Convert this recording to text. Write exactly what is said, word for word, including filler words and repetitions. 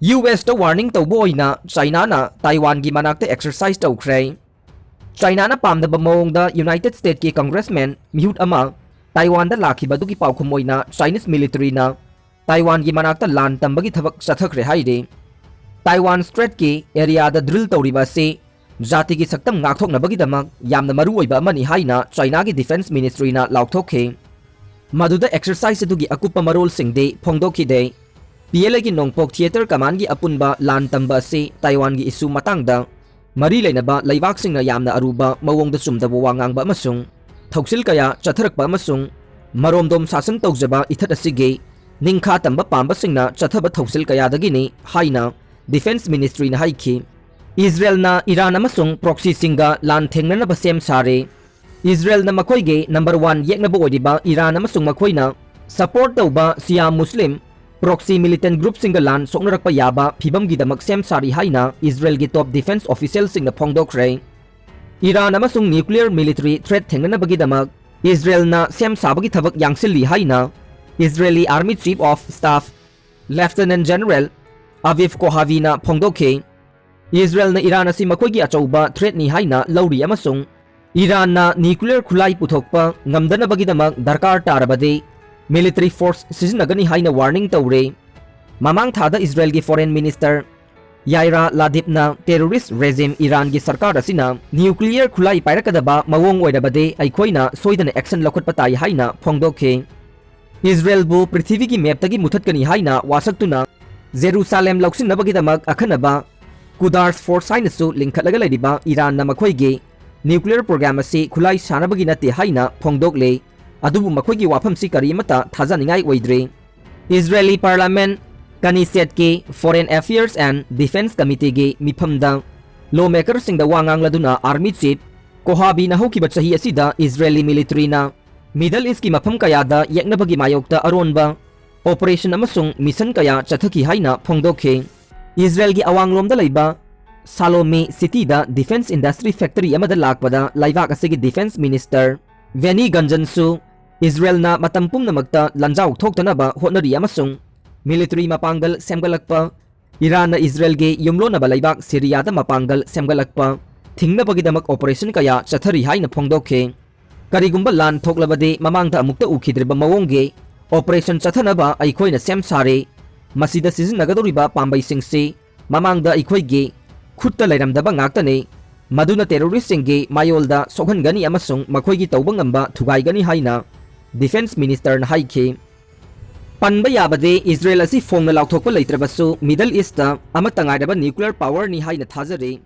U ꯑꯦꯁꯇ warning ꯇꯧꯕ ꯑꯣꯏꯅ ꯆꯥꯏꯅꯥꯅ ꯇꯥꯏꯋꯥꯟꯒꯤ ꯃꯅꯥꯛꯇ exercise ꯇꯧꯈ꯭ꯔꯦ꯫ ꯆꯥꯏꯅꯥꯅ ꯄꯥꯝꯗꯕ ꯃꯑꯣꯡꯗ ꯌꯨꯅꯥꯏꯇꯦꯗ ꯁ꯭ꯇꯦꯠꯀꯤ ꯀꯪꯒ꯭ꯔꯦꯁꯃꯦꯟ ꯃꯤꯍꯨꯠ ꯑꯃ ꯇꯥꯏꯋꯥꯟꯗ ꯂꯥꯛꯈꯤꯕ ꯑꯗꯨꯒꯤ ꯄꯥꯎꯈꯨꯝ ꯑꯣꯏꯅ ꯆꯥꯏꯅꯤꯁ ꯃꯤꯂꯤꯇꯔꯤꯅ ꯇꯥꯏꯋꯥꯟꯒꯤ ꯃꯅꯥꯛꯇ ꯂꯥꯟ ꯇꯝꯕꯒꯤ ꯊꯕꯛ ꯆꯠꯊꯈ꯭ꯔꯦ ꯍꯥꯏꯔꯤ꯫ ꯇꯥꯏꯋꯥꯟ ꯁ꯭ꯇ꯭ꯔꯦꯠꯀꯤ ꯑꯦꯔꯤꯌꯥꯗ ꯗ꯭ꯔꯤꯜ ꯇꯧꯔꯤꯕ ꯑꯁꯤ ꯖꯥꯇꯤꯒꯤ ꯁꯛꯇꯝ ꯉꯥꯛꯊꯣꯛꯅꯕꯒꯤꯗꯃꯛ ꯌꯥꯝꯅ ꯃꯔꯨ ꯑꯣꯏꯕ ꯑꯃꯅꯤ ꯍꯥꯏꯅ ꯆꯥꯏꯅꯥꯒꯤ ꯗꯤꯐꯦꯟꯁ ꯃꯤꯅꯤꯁꯇ꯭ꯔꯤꯅ ꯂꯥꯎꯊꯣꯛꯈꯤ꯫ ꯃꯗꯨꯗ ꯑꯦꯛꯁꯔꯁꯥꯏꯖ ꯑꯗꯨꯒꯤ ꯑꯀꯨꯞꯄ ꯃꯔꯣꯜꯁꯤꯡꯗꯤ ꯐꯣꯡꯗꯣꯛꯈꯤꯗꯦ꯫ ꯄꯤ ꯑꯦꯜ ꯑꯦꯒꯤ ꯅꯣꯡꯄꯣꯛ ꯊꯤꯌꯦꯇꯔ ꯀꯃꯥꯟꯒꯤ ꯑꯄꯨꯟꯕ ꯂꯥꯟ ꯇꯝꯕ ꯑꯁꯤ ꯇꯥꯏꯋꯥꯟꯒꯤ ꯏꯁꯨ ꯃꯇꯥꯡꯗ ꯃꯔꯤ ꯂꯩꯅꯕ ꯂꯩꯕꯥꯛꯁꯤꯡꯅ ꯌꯥꯝꯅ ꯑꯔꯨꯕ ꯃꯑꯣꯡꯗ ꯆꯨꯝꯗꯕ ꯋꯥ ꯉꯥꯡꯕ ꯑꯃꯁꯨꯡ ꯊꯧꯁꯤꯜ ꯀꯌꯥ ꯆꯠꯊꯔꯛꯄ ꯑꯃꯁꯨꯡ ꯃꯔꯣꯝꯗꯣꯝ ꯁꯥꯁꯟ ꯇꯧꯖꯕ ꯏꯊꯠ ꯑꯁꯤꯒꯤ ꯅꯤꯡꯈꯥ ꯇꯝꯕ ꯄꯥꯝꯕꯁꯤꯡꯅ ꯆꯠꯊꯕ ꯊꯧꯁꯤꯜ ꯀꯌꯥꯗꯒꯤꯅꯤ ꯍꯥꯏꯅ ꯗꯤꯐꯦꯟꯁ ꯃꯤꯅꯤꯁꯇ꯭ꯔꯤꯅ ꯍꯥꯏꯈꯤ꯫ ꯏꯖꯔꯦꯜꯅ ꯏꯔꯥꯟ ꯑꯃꯁꯨꯡ ꯄ꯭ꯔꯣꯛꯁꯤꯁꯤꯡꯒ ꯂꯥꯟ ꯊꯦꯡꯅꯅꯕ ꯁꯦꯝ ꯁꯥꯔꯦ꯫ ꯏꯖꯔꯦꯜꯅ ꯃꯈꯣꯏꯒꯤ ꯅꯝꯕꯔ ꯋꯥꯟ ꯌꯦꯛꯅꯕ ꯑꯣꯏꯔꯤꯕ ꯏꯔꯥꯟ ꯑꯃꯁꯨꯡ ꯃꯈꯣꯏꯅ ꯁꯄꯣꯔꯠ ꯇꯧꯕ ꯁꯤꯌꯥ ꯃꯨꯁꯂꯤꯝ ꯄ꯭ꯔꯣꯛꯁꯤ ꯃꯤꯂꯤꯇꯦꯟ ꯒ꯭ꯔꯨꯞꯁꯤꯡꯒ ꯂꯥꯟ ꯁꯣꯛꯅꯔꯛꯄ ꯌꯥꯕ ꯐꯤꯕꯝꯒꯤꯗꯃꯛ ꯁꯦꯝ ꯁꯥꯔꯤ ꯍꯥꯏꯅ ꯏꯖꯔꯦꯜꯒꯤ ꯇꯣꯞ ꯗꯤꯐꯦꯟꯁ ꯑꯣꯐꯤꯁꯤꯌꯦꯜꯁꯤꯡꯅ ꯐꯣꯡꯗꯣꯛꯈ꯭ꯔꯦ꯫ ꯏꯔꯥꯟ ꯑꯃꯁꯨꯡ ꯅ꯭ꯌꯨꯀ꯭ꯂꯤꯌꯔ ꯃꯤꯂꯤꯇꯔꯤ ꯊ꯭ꯔꯦꯠ ꯊꯦꯡꯅꯅꯕꯒꯤꯗꯃꯛ ꯏꯖꯔꯦꯜꯅ ꯁꯦꯝ ꯁꯥꯕꯒꯤ ꯊꯕꯛ ꯌꯥꯡꯁꯤꯜꯂꯤ ꯍꯥꯏꯅ Israeli army chief of staff lieutenant general Aviv ꯀꯣꯍꯥꯕꯤꯅ ꯐꯣꯡꯗꯣꯛꯈꯤ꯫ ꯏꯖꯔꯦꯜꯅ ꯏꯔꯥꯟ ꯑꯁꯤ ꯃꯈꯣꯏꯒꯤ ꯑꯆꯧꯕ ꯊ꯭ꯔꯦꯠꯅꯤ ꯍꯥꯏꯅ ꯂꯧꯔꯤ ꯑꯃꯁꯨꯡ ꯏꯔꯥꯟꯅ ꯅ꯭ꯌꯨꯀ꯭ꯂꯤꯌꯔ ꯈꯨꯠꯂꯥꯏ ꯄꯨꯊꯣꯛꯄ ꯉꯝꯗꯅꯕꯒꯤꯗꯃꯛ ꯗꯔꯀꯥꯔ ꯇꯥꯔꯕꯗꯤ ꯃꯤꯂꯤꯇꯔꯤ ꯐꯣꯔꯁ ꯁꯤꯖꯤꯟꯅꯒꯅꯤ ꯍꯥꯏꯅ ꯋꯥꯔꯅꯤꯡ ꯇꯧꯔꯦ꯫ ꯃꯃꯥꯡ ꯊꯥꯗ ꯏꯖꯔꯦꯜꯒꯤ ꯐꯣꯔꯦꯟ ꯃꯤꯅꯤꯁꯇꯔ ꯌꯥꯏꯔꯥ ꯂꯥꯗꯤꯞꯅ ꯇꯦꯔꯣꯔꯤꯁ ꯔꯦꯖꯤꯝ ꯏꯔꯥꯟꯒꯤ ꯁꯔꯀꯥꯔ ꯑꯁꯤꯅ ꯅ꯭ꯌꯨꯀ꯭ꯂꯤꯌꯔ ꯈꯨꯠꯂꯥꯏ ꯄꯥꯏꯔꯛꯀꯗꯕ ꯃꯑꯣꯡ ꯑꯣꯏꯔꯕꯗꯤ ꯑꯩꯈꯣꯏꯅ ꯁꯣꯏꯗꯅ ꯑꯦꯛꯁꯟ ꯂꯧꯈꯠꯄ ꯇꯥꯏ ꯍꯥꯏꯅ ꯐꯣꯡꯗꯣꯛꯈꯤ꯫ ꯏꯖꯔꯦꯜꯕꯨ ꯄ꯭ꯔꯤꯊꯤꯕꯤꯒꯤ ꯃꯦꯞꯇꯒꯤ ꯃꯨꯊꯠꯀꯅꯤ ꯍꯥꯏꯅ ꯋꯥꯁꯛꯇꯨꯅ ꯖꯦꯔꯨꯁꯥꯂꯦꯝ ꯂꯧꯁꯤꯟꯅꯕꯒꯤꯗꯃꯛ ꯑꯈꯟꯅꯕ ꯀꯨꯗꯥꯔꯁ ꯐꯣꯔꯁ ꯍꯥꯏꯅꯁꯨ ꯂꯤꯡꯈꯠꯂꯒ ꯂꯩꯔꯤꯕ ꯏꯔꯥꯟꯅ ꯃꯈꯣꯏꯒꯤ ꯅ꯭ꯌꯨꯀ꯭ꯂꯤꯌꯔ ꯄ꯭ꯔꯣꯒ꯭ꯔꯥꯝ ꯑꯁꯤ ꯈꯨꯠꯂꯥꯏ ꯁꯥꯅꯕꯒꯤ ꯅꯠꯇꯦ ꯍꯥꯏꯅ ꯐꯣꯡꯗꯣꯛꯂꯦ꯫ ꯑꯗꯨꯕꯨ ꯃꯈꯣꯏꯒꯤ ꯋꯥꯐꯝꯁꯤ ꯀꯔꯤ ꯑꯃꯠꯇ ꯊꯥꯖꯅꯤꯡꯉꯥꯏ ꯑꯣꯏꯗ꯭ꯔꯦ꯫ Israeli ꯄꯥꯔꯂꯥꯃꯦꯟ ꯀꯅꯤꯁꯦꯠꯀꯤ Foreign Affairs and Defense Committeeꯒꯤ ꯃꯤꯐꯝꯗ ꯂꯣ ꯃꯦꯀꯔꯁꯤꯡꯗ ꯋꯥ ꯉꯥꯡꯂꯗꯨꯅ ꯑꯥꯔꯃꯤ ꯆꯤꯐ ꯀꯣꯍꯥꯕꯤꯅ ꯍꯧꯈꯤꯕ ꯆꯍꯤ ꯑꯁꯤꯗ ꯏꯖꯔꯦꯂꯤ ꯃꯤꯂꯤꯇꯔꯤꯅ ꯃꯤꯗꯜ ꯏꯁꯀꯤ ꯃꯐꯝ ꯀꯌꯥꯗ ꯌꯦꯛꯅꯕꯒꯤ ꯃꯥꯌꯣꯛꯇ ꯑꯔꯣꯟꯕ ꯑꯣꯄꯔꯦꯁꯟ ꯑꯃꯁꯨꯡ ꯃꯤꯁꯟ ꯀꯌꯥ ꯆꯠꯊꯈꯤ ꯍꯥꯏꯅ ꯐꯣꯡꯗꯣꯛꯈꯤ꯫ ꯏꯖꯔꯦꯜꯒꯤ ꯑꯋꯥꯡꯂꯣꯝꯗ ꯂꯩꯕ ꯁꯥꯂꯣꯃꯤ ꯁꯤꯇꯤꯗ ꯗꯤꯐꯦꯟꯁ ꯏꯟꯗꯁꯇ꯭ꯔꯤ ꯐꯦꯛꯇꯔꯤ ꯑꯃꯗ ꯂꯥꯛꯄꯗ ꯂꯩꯕꯥꯛ ꯑꯁꯤꯒꯤ ꯗꯤꯐꯦꯟꯁ ꯃꯤꯅꯤꯁꯇꯔ ꯕꯦꯅꯤ ꯒꯟꯖꯟꯁꯨ ꯏꯖꯔꯦꯜꯅ ꯃꯇꯝ ꯄꯨꯝꯅꯃꯛꯇ ꯂꯥꯟꯖꯥꯎ ꯊꯣꯛꯇꯅꯕ ꯍꯣꯠꯅꯔꯤ ꯑꯃꯁꯨꯡ ꯃꯤꯂꯤꯇꯔꯤ ꯃꯄꯥꯡꯒꯜ ꯁꯦꯝꯒꯠꯂꯛꯄ ꯏꯔꯥꯟꯅ ꯏꯖꯔꯦꯜꯒꯤ ꯌꯨꯝꯂꯣꯟꯅꯕ ꯂꯩꯕꯥꯛ ꯁꯤꯔꯤꯌꯥꯗ ꯃꯄꯥꯡꯒꯜ ꯁꯦꯝꯒꯠꯂꯛꯄ ꯊꯤꯡꯅꯕꯒꯤꯗꯃꯛ operation ꯀꯌꯥ ꯆꯠꯊꯔꯤ ꯍꯥꯏꯅ ꯐꯣꯡꯗꯣꯛꯈꯤ꯫ ꯀꯔꯤꯒꯨꯝꯕ ꯂꯥꯟ ꯊꯣꯛꯂꯕꯗꯤ ꯃꯃꯥꯡꯗ ꯑꯃꯨꯛꯇ ꯎꯈꯤꯗ꯭ꯔꯤꯕ ꯃꯑꯣꯡꯒꯤ operation ꯆꯠꯊꯅꯕ ꯑꯩꯈꯣꯏꯅ ꯁꯦꯝ ꯁꯥꯔꯦ꯫ ꯃꯁꯤꯗ ꯁꯤꯖꯤꯟꯅꯒꯗꯧꯔꯤꯕ ꯄꯥꯝꯕꯩꯁꯤꯡꯁꯤ ꯃꯃꯥꯡꯗ ꯑꯩꯈꯣꯏꯒꯤ ꯈꯨꯠꯇ ꯂꯩꯔꯝꯗꯕ ꯉꯥꯛꯇꯅꯤ꯫ ꯃꯗꯨꯅ terroristꯁꯤꯡꯒꯤ ꯃꯥꯌꯣꯜꯗ ꯁꯣꯛꯍꯟꯒꯅꯤ ꯑꯃꯁꯨꯡ ꯃꯈꯣꯏꯒꯤ ꯇꯧꯕ ꯉꯝꯕ ꯊꯨꯒꯥꯏꯒꯅꯤ ꯍꯥꯏꯅ defence ministerꯅ ꯍꯥꯏꯈꯤ꯫ ꯄꯟꯕ ꯌꯥꯕꯗꯤ, ꯏꯖꯔꯦꯜ ꯑꯁꯤ ꯐꯣꯡꯅ ꯂꯥꯎꯊꯣꯛꯄ ꯂꯩꯇ꯭ꯔꯕꯁꯨ, Middle Eastꯇ ꯑꯃꯠꯇ ꯉꯥꯏꯔꯕ nuclear powerꯅꯤ ꯍꯥꯏꯅ ꯊꯥꯖꯔꯤ꯫